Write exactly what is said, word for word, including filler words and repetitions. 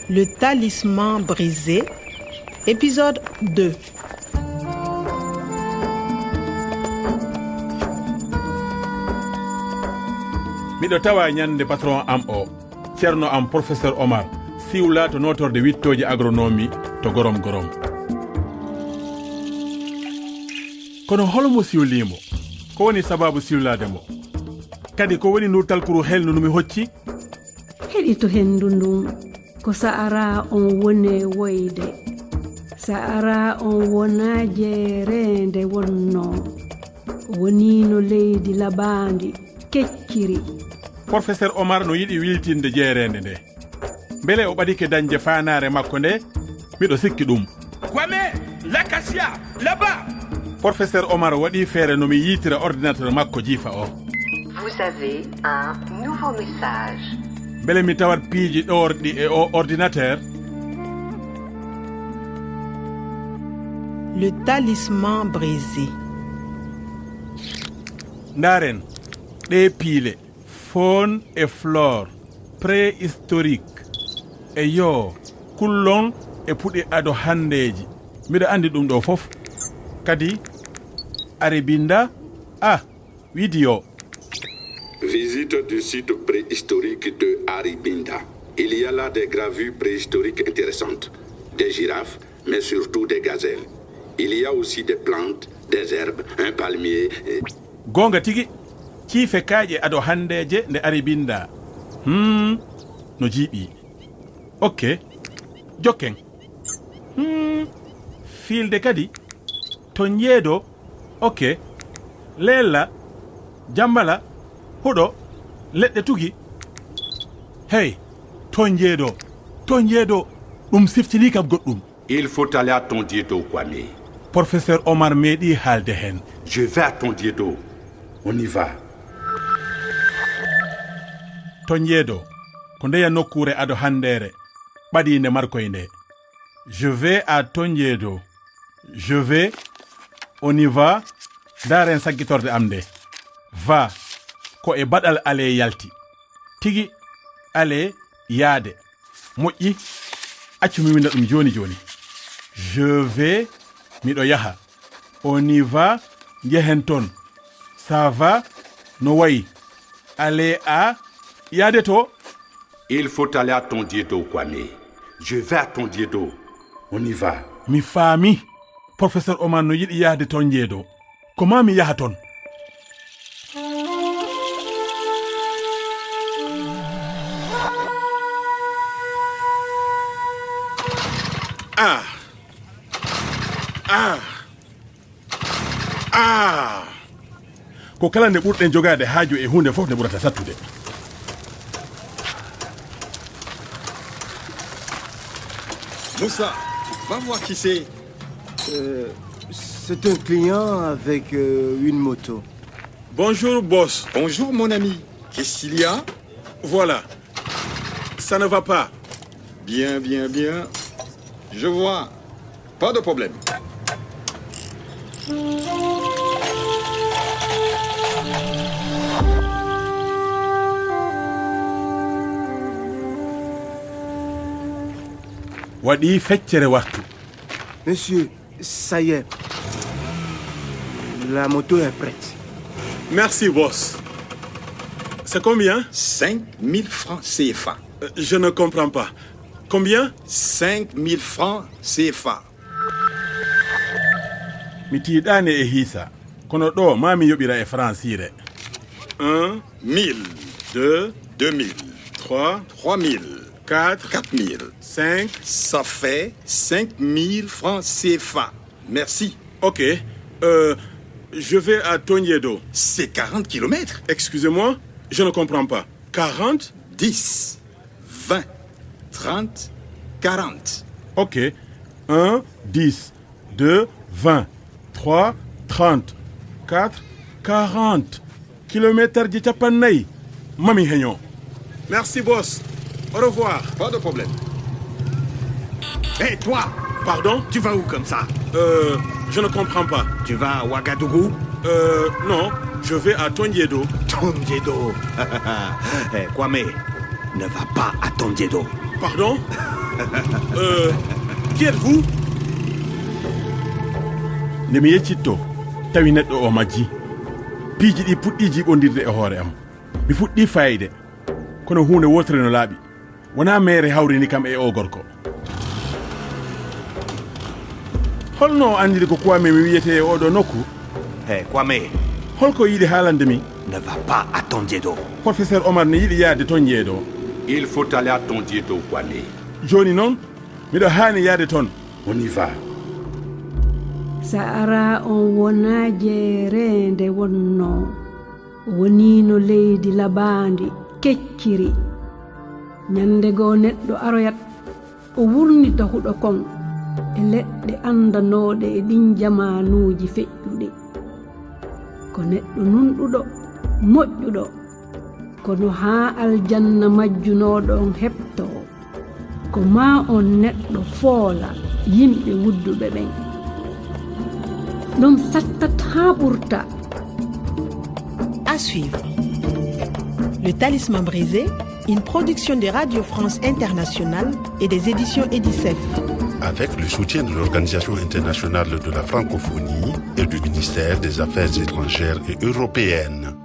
Le talisman brisé, épisode deux. Miɗo tawa ñande patron am o, Ceerno am Professeur Omar, siwla to nootorde wittooji agronomie to Gorom Gorom. Kono hol mo siwlii mo? Ko woni sabaabu siwlaade mo? Kadi ko woni ndu talkuru helndu ndu mi hocci? Heɗito henndu ndun. Ko sa'ara on wone woyde. Sa'ara on wonaa jeereende wonnoo. Woniino leydi labaandi, kecciri. Professeur Omar no yiɗi wiltinde jeereende nde. Mbele o ɓadike dañde faanaare makko nde? Miɗo sikki ɗum. Kwame, l'acacia, là-bas. Professeur Omar waɗi feere no mi yiytira ordinateur makko jiifa o. Vous avez un nouveau message. Mbele mi tawat piiji ɗoorɗi e o ordinateur? Le talisman brisé. Ndaaren ɗee piile, faune et flore, préhistorique. Eyo, kullon e puɗi ado hanndeeji. Miɗo anndi ɗum ɗo fof. Kadi, ari binnda, ah, vidéo. Visite du site préhistorique de Aribinda. Il y a là des gravures préhistoriques intéressantes. Des girafes, mais surtout des gazelles. Il y a aussi des plantes, des herbes, un palmier. Et... Goonga tigi, ciife kaaƴe ado hanndeeje nde Aribinda. Hmm, no jiiɓi. Ok, jokken. Hmm, fiilde kadi. Toñjeedo. Ok. Leella, jambala, huɗo, leɗɗe tugi. Hey, toñjeedo, toñjeedo, ɗum siftinii kam goɗɗum. Il faut aller à Tondiedo, Kwame. Professeur Omar meeɗi haalde heen. Je vais à Tondiedo. On y va. Toñjeedo, ko ndeya nokkuure ado hanndeere, ɓadiinde markoy nde. Je vais à Tondiedo. Je vais, on y va, ndaaren saggitorde am nde. Va, ko e baɗal aller yalti. Tigi, aller, yaade. Moƴƴi, accu mi winda ɗum jooni jooni. Je vais, miɗo yaha. On y va, njehen toon. Ça va, no wayi. Aller à, yaade to. Il faut aller à Tondiedo, Kwame. Je vais à Tondiedo. On y va. Mi faami. Professeur Omar no yiɗi yahde Tondiedo. Ko maa mi yaha toon. Ah. Ah. Ah. Ko kala nde ɓurɗen jogaade haaju e huunde fof nde ɓurata sattude. Moussa, va voir qui c'est. Euh, c'est un client avec euh, une moto. Bonjour, boss. Bonjour, mon ami. Qu'est-ce qu'il y a ? Voilà. Ça ne va pas. Bien, bien, bien. Je vois. Pas de problème. Waɗi feccere wattu. Monsieur, ça y est. La moto est prête. Merci, boss. C'est combien ? Cinq mille francs C F A. Euh, Je ne comprends pas. Combien ? Cinq mille francs C F A. Mi tiiɗaani e hiisa, kono ɗo maa mi yoɓira e faransiire. Un, Mille, deux, deux mille, trois, trois mille, quatre, quatre mille. Cinq. Ça fait cinq mille francs C F A. Merci. Ok. Euh, je vais à Tondiedo. C'est quarante kilomètres. Excusez-moi, je ne comprends pas. Quarante ? Dix, vingt, trente, quarante. Ok. Un, dix, deux, vingt, trois, trente, quatre, quarante. Kilomeetarji cappannayi. Mami heño. Merci, boss. Au revoir. Pas de problème. Hé, toi, Pardon ? Tu vas où comme ça ? Euh, je ne comprends pas. Tu vas à Ouagadougou ? Euh, non, je vais à Tondiedo. Tondiedo. Eh, Kwame, ne va pas à Tondiedo. Pardon ? Euh, qui êtes-vous? Nde mi yeccitto, tawi neɗɗo o majji. Piiji ɗi puɗɗii jiiɓondirde e hoore am. Mi fuɗɗii fayde. Kono huunde wootere no laaɓi. Wonaa meere hawrini kam e o gorko. Holno o anndiri ko Kwame mi wiyete e oɗo nokku? Hey, Kwame, Holko yiɗi haalande mi? Ne va pas à Tondiedo. Professeur Omar ne yiɗi yaade Tondiedo. Il faut aller à Tondiedo, Kwame. Jooni noon, miɗo haani yaade toon. On y va. Sahara on wonaa jeereende wonnoo, woniino leydi labaandi, kecciri. Ñande goo neɗɗo aroyat, o wurnita huɗo kon e leɗɗe anndanooɗe e ɗin jamaanuuji feƴƴuɗi. Ko neɗɗo nunɗuɗo, moƴƴuɗo, kono haa aljanna majjunooɗo on heɓtoo, ko maa on neɗɗo foola yimɓe wudduɓe ɓen. Ɗum sattat haa ɓurta. À suivre. Le Talisman brisé, une production de Radio France Internationale et des éditions Edicef. Avec le soutien de l'Organisation internationale de la francophonie et du ministère des Affaires étrangères et européennes.